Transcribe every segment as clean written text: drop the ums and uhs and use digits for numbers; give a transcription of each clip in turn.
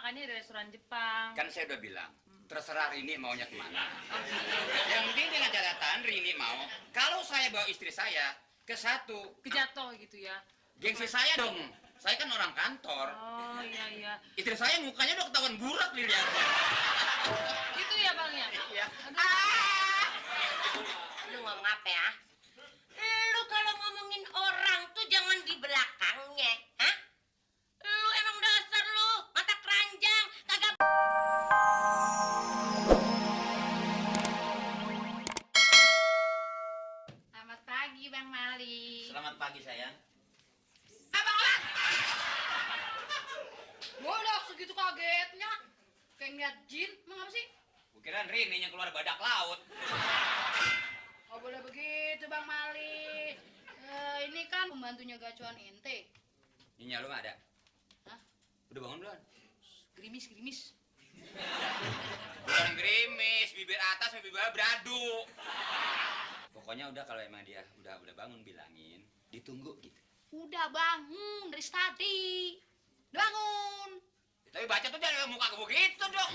makannya di restoran Jepang. Kan saya udah bilang, terserah Rini maunya kemana. Yang penting dengan catatan Rini mau, kalau saya bawa istri saya ke satu. Kejatuh gitu ya. Gengsi saya dong, saya kan orang kantor. Oh iya. Istri saya mukanya udah ketahuan burak dilihatnya. Gitu ya Bang ya? Iya. Lu ngomong apa ya? Lu kalau ngomongin orang tuh jangan di belakangnya, hah? Lu emang dasar lu, mata keranjang, kagak. Selamat pagi Bang Mali. Selamat pagi sayang. Abang. Bodoh segitu kagetnya. Kayak ngeliat jin, emang apa sih? Kukirain Rini yang keluar badak laut. Oh boleh begitu Bang Mali. Ini kan pembantunya gacuan ente. Nyinya lu nggak ada? Hah? Udah bangun belum? Gerimis. Bukan gerimis, bibir atas sama bibir bawah beradu. Pokoknya udah kalau emang dia udah bangun bilangin, ditunggu gitu. Udah bangun dari tadi. Udah bangun. Tapi baca tuh jangan muka ke begitu dong.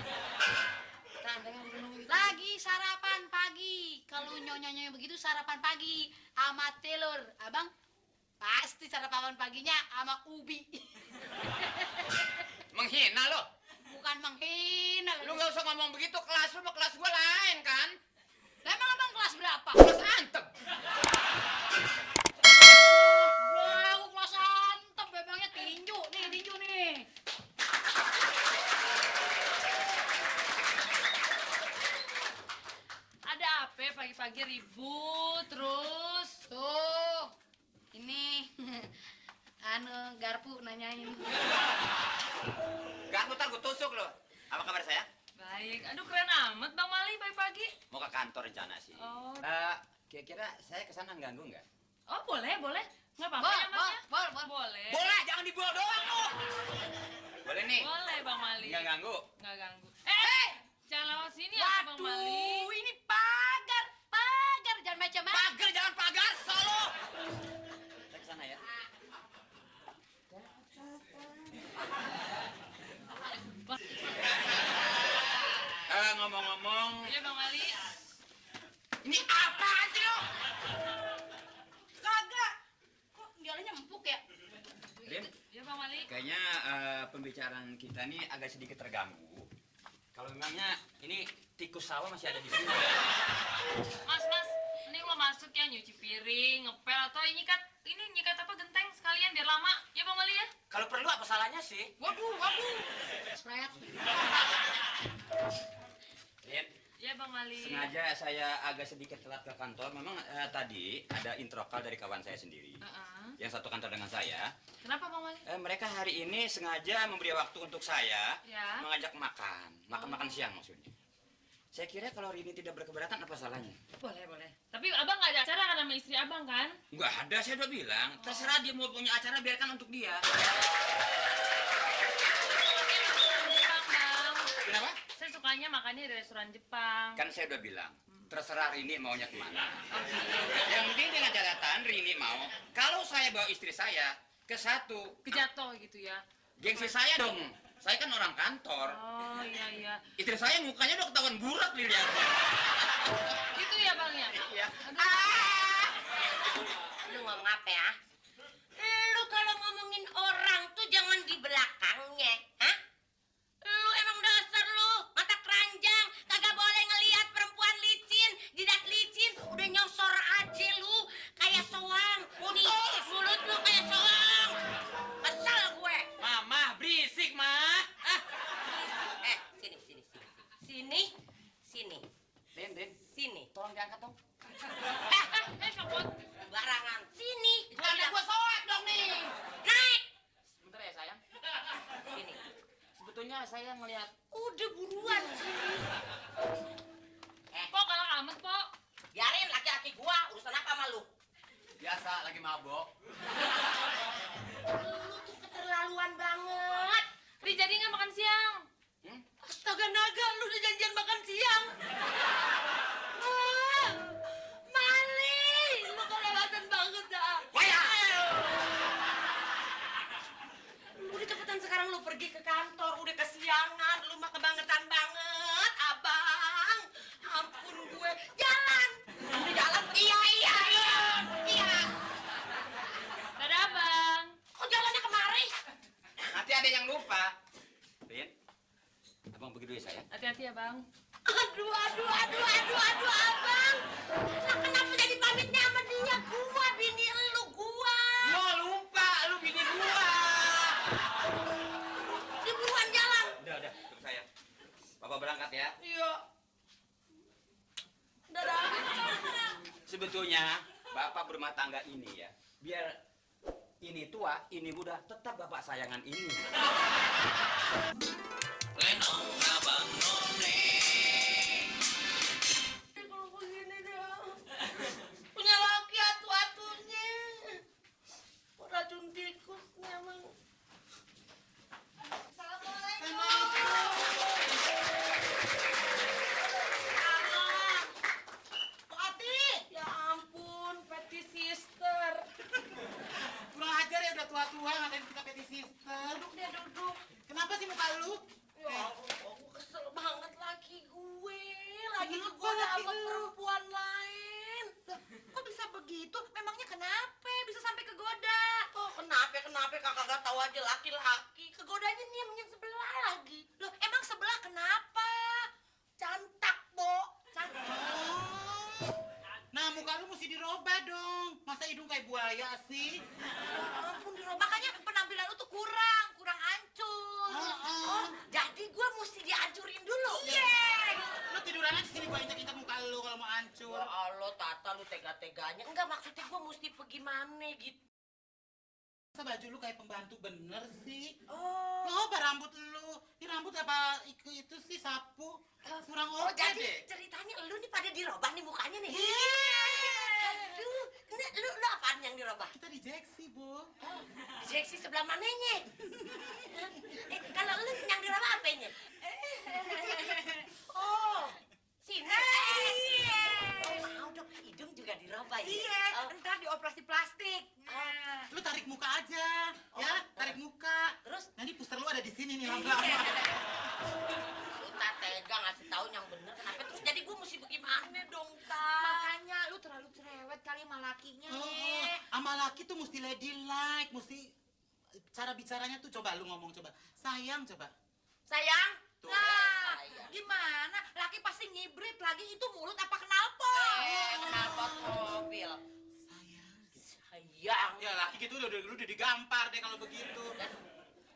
Lagi sarapan pagi. Kalau nyonya begitu sarapan pagi sama telur. Abang pasti sarapan paginya sama ubi. Menghina lo. Bukan menghina. Lu nggak usah ngomong begitu, kelas lu sama kelas gua lain kan? Lah emang abang kelas berapa? Kelas antep. Wow, kelas antep. Bebangnya tinju nih. Ada apa ya pagi-pagi ribut terus? Tuh, ini Garpu nanyain. Gak ntar gua tusuk lo. Apa kabar saya? Baik. Aduh keren amat Bang Mali pagi-pagi. Mau ke kantor rencana sih. Oh. Kira-kira saya kesana ganggu nggak? Oh boleh. Nggak apa-apa ya Masnya? Boleh. Boleh, jangan dibawa doang lo. Boleh nih. Boleh Bang Mali. Nggak ganggu. Nggak ganggu. Jangan lewat sini ya Bang Mali. Ini pagar. Jangan macam-macam. Jangan pagar, solo. Saya kesana ya. Ngomong-ngomong, Iya Bang Mali. ini apaan sih lo? Kagak. Kok jalannya empuk ya? Rin, Iya Bang Mali. kayaknya pembicaraan kita ini agak sedikit terganggu. Kalau memangnya ini tikus sawah masih ada di sini. Mas, ini lo masuk ya nyuci piring, ngepel atau ini nyikat apa genteng sekalian biar lama. Ya Bang Mali ya? Kalau perlu apa salahnya sih? Waduh. Seret. Rin, Iya Bang Mali. sengaja saya agak sedikit telat ke kantor. Memang tadi ada introkal dari kawan saya sendiri. Yang satu kantor dengan saya. Kenapa Bang Mali? Mereka hari ini sengaja memberi waktu untuk saya Ya. mengajak makan siang maksudnya. Saya kira kalau Rini tidak berkeberatan apa salahnya? Boleh. Tapi Abang nggak ada acara kan sama istri Abang kan? Enggak ada, saya udah bilang. Terserah dia mau punya acara, biarkan untuk dia. Jepang Bang. Kenapa? Saya sukanya makannya di restoran Jepang. Kan saya udah bilang, terserah Rini maunya kemana. Yang penting dengan catatan Rini mau, kalau saya bawa istri saya ke satu. Kejatuh gitu ya. Gengsi saya dong, saya kan orang kantor. Oh iya. Istri saya mukanya udah ketahuan burak dilihatnya. Gitu ya Bang ya? Iya. Lu ngomong apa ya? Lu kalau ngomongin orang tuh jangan di belakangnya, hah? Lu emang dasar lu, mata keranjang, kagak boleh ngelihat perempuan licin, jidat licin, udah nyosor aja lu kayak soang. Nih, mulut lu kayak soang. Kesel gue. Mama, berisik, Ma. Sini. Rin, Sini. tolong diangkat dong. Copot. Barangan. Sini. Ada gua soek dong nih. Naik. Sebentar ya, sayang. Sini. Sebetulnya saya ngelihat Udah buruan sini. Pok galak amat Pok. Biarin laki-laki gua, urusan apa sama lu? biasa lagi mabok. Lu tuh keterlaluan banget. Ri jadi nggak makan siang? Astaga naga, lu udah janjian makan siang. Mali, lu kelewatan banget dah. Waya! Udah cepetan sekarang lu pergi ke kantor, udah kesiangan. dulu ya sayang. Hati-hati ya, Bang. Aduh, abang. Lah kenapa jadi pamitnya sama dia? Gua, bini lu, gua. Lo lupa, lu bini gua. Di buruan jalan. Udah, terus sayang. Bapak berangkat ya. Iya. Dadah. Sebetulnya bapak berumah tangga ini ya, biar ini tua, ini muda, tetap bapak sayangan ini. Lenong abang none. Kalau begini dong. Punya laki atu-atunya. Racun tikusnya emang. Ya ampun, Patty sister. Kurang ajar ya udah tua-tua ngatain kita petty sister. Duduk deh, duduk. Kenapa sih muka lu? Ya Allah, aku kesel banget laki gue. Lagi Kenapa kegoda laki sama lu? perempuan lain. Kok bisa begitu? Memangnya kenapa? Bisa sampai kegoda? Oh, kenapa kakak gak tahu aja laki-laki. Kegodanya nih yang sebelah lagi. Loh, emang sebelah kenapa? Cantak, Bo. Cantik. Oh. Nah, muka lu mesti dirobah dong. Masa hidung kayak buaya sih? Ya ampun, dirobah. Makanya penampilan lu tuh kurang hancur. Oh. Jadi gue mesti dihancurin dulu. Lu tiduran aja sini gua injek-injek muka lu kalau mau hancur. Ya Allah, Tata, lu tega-teganya. Enggak, maksudnya gue mesti pergi mana gitu. Masa baju lu kayak pembantu bener sih? Oh, Loba rambut lu. Ini rambut apa itu sih sapu? Kurang oh oke jadi deh. ceritanya lu nih pada dirobah nih mukanya nih. Iya. Aduh, ini lu apaan yang dirobah? Kita dijeksi, Bu. Seksi sebelah mananya? Kalau lu yang dirobah apanya? Oh, sini. Oh, mau dong, hidung juga dirobah ya? Iya, Oh, ntar dioperasi plastik. Lu tarik muka aja, ya, tarik muka. terus Nanti puster lu ada di sini nih lama-lama. lu tak tega ngasih tahu yang bener. Kenapa terus jadi gue mesti bagaimana dong, Tak? Makanya lu terlalu cerewet kali sama lakinya. Oh, sama laki tuh mesti ladylike, mesti cara bicaranya tuh coba lu ngomong coba. Sayang coba. Sayang? Tuh, Lah, sayang. gimana? Laki pasti ngibrit lagi, itu mulut apa knalpot? Knalpot mobil. Sayang. Sayang. Ya laki gitu udah digampar deh kalau begitu.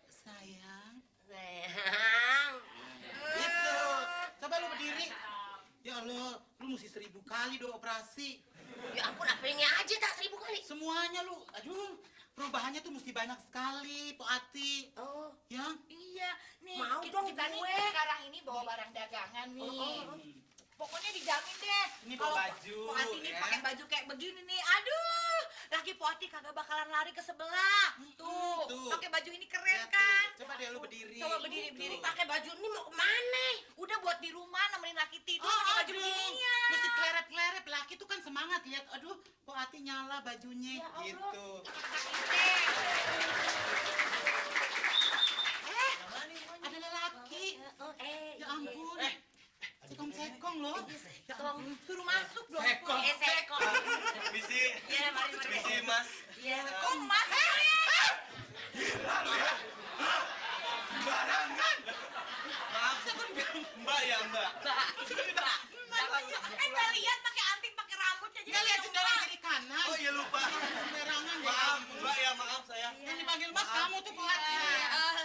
Sayang. Sayang. Gitu. Coba lu berdiri. Ya Allah, lu mesti 1000 kali do operasi. Ya ampun, apanya aja tak 1000 kali. Semuanya lu. Aduh, perubahannya tuh mesti banyak sekali, Po Ati. Oh, Ya. Iya, nih Mau kita, dong kita nih gue. sekarang ini bawa barang dagangan nih. Oh. Pokoknya dijamin deh. Ini bawa Kalau baju, Poati nih ya. pakai baju kayak begini nih, aduh, laki Poati kagak bakalan lari ke sebelah. Tuh, tuh. pakai baju ini keren Ya, tuh. kan? Coba deh lu berdiri. Coba berdiri. pakai baju ini mau kemana? Udah buat di rumah nemenin laki tidur Oh, pakai baju aduh. beginian. Mesti kleret-kleret. Laki tuh kan semangat lihat. Aduh, Po Ati nyala bajunya Ya Allah. gitu. Ada lelaki. Ya ampun. Sekong-sekong loh. Ya ampun. Suruh masuk dong. Sekong. Sekong. Misi, Iya, mari. misi Mas. Iya. Kok masuk ya? Sembarangan. Maaf, Mbak ya Mbak. Mbak. Nggak lihat pakai anting pakai rambutnya jadi Nggak lihat jendela kiri kanan. Oh iya lupa. Sembarangan ya. Maaf Mbak ya maaf saya. Yang dipanggil Mas kamu tuh Po Ati.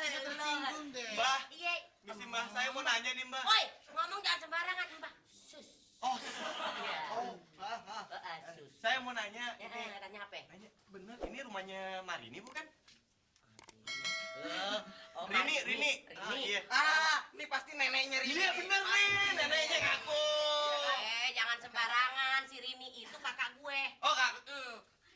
Ya tersinggung deh. Mbak, Iya. misi Mbak saya mau nanya nih Mbak. Woi, ngomong jangan sembarangan, Mbak. Sus. Oh, Iya. Sus. saya mau nanya Ya, ini. tanya apa? Nanya, bener ini rumahnya Marini bukan? Oh, Rini. Ah, iya. Ini pasti neneknya Iya bener nih, neneknya ngaku. Jangan sembarangan. Si Rini itu kakak gue. Oh kak,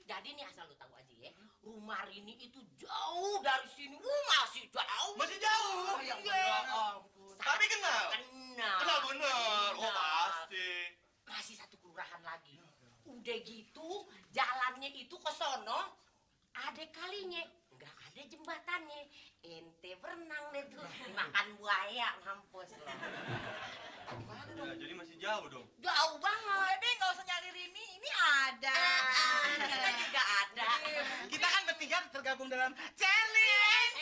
Jadi nih asal lu tahu aja ya, rumah Rini itu jauh dari sini. Masih jauh. masih jauh. Iya. Ya ampun. Tapi kenal. Kenal bener. Oh Kenal. pasti. Masih satu kelurahan lagi. Udah gitu, jalannya itu ke sono, ada kalinya. Nggak ada jembatannya. Ente berenang deh tuh, dimakan buaya, mampus loh. Ya, jadi masih jauh dong. Jauh banget. Udah deh, nggak usah nyari Rini, ini ada. Kita juga ada. Kita kan bertiga tergabung dalam challenge.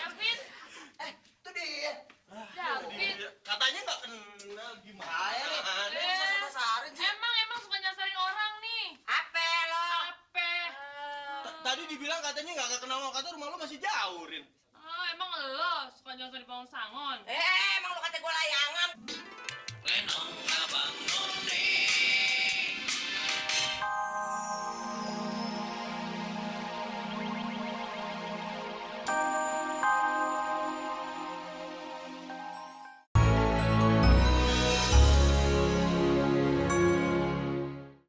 Ervin, Itu dia. Katanya nggak kenal gimana? Emang suka nyasarin orang nih. Apa lo? Apa? Tadi dibilang katanya nggak kenal sama kata rumah lu masih jauh, Rin. Oh, emang lo suka nyasarin pohon sangon? Emang lu kata gue layangan?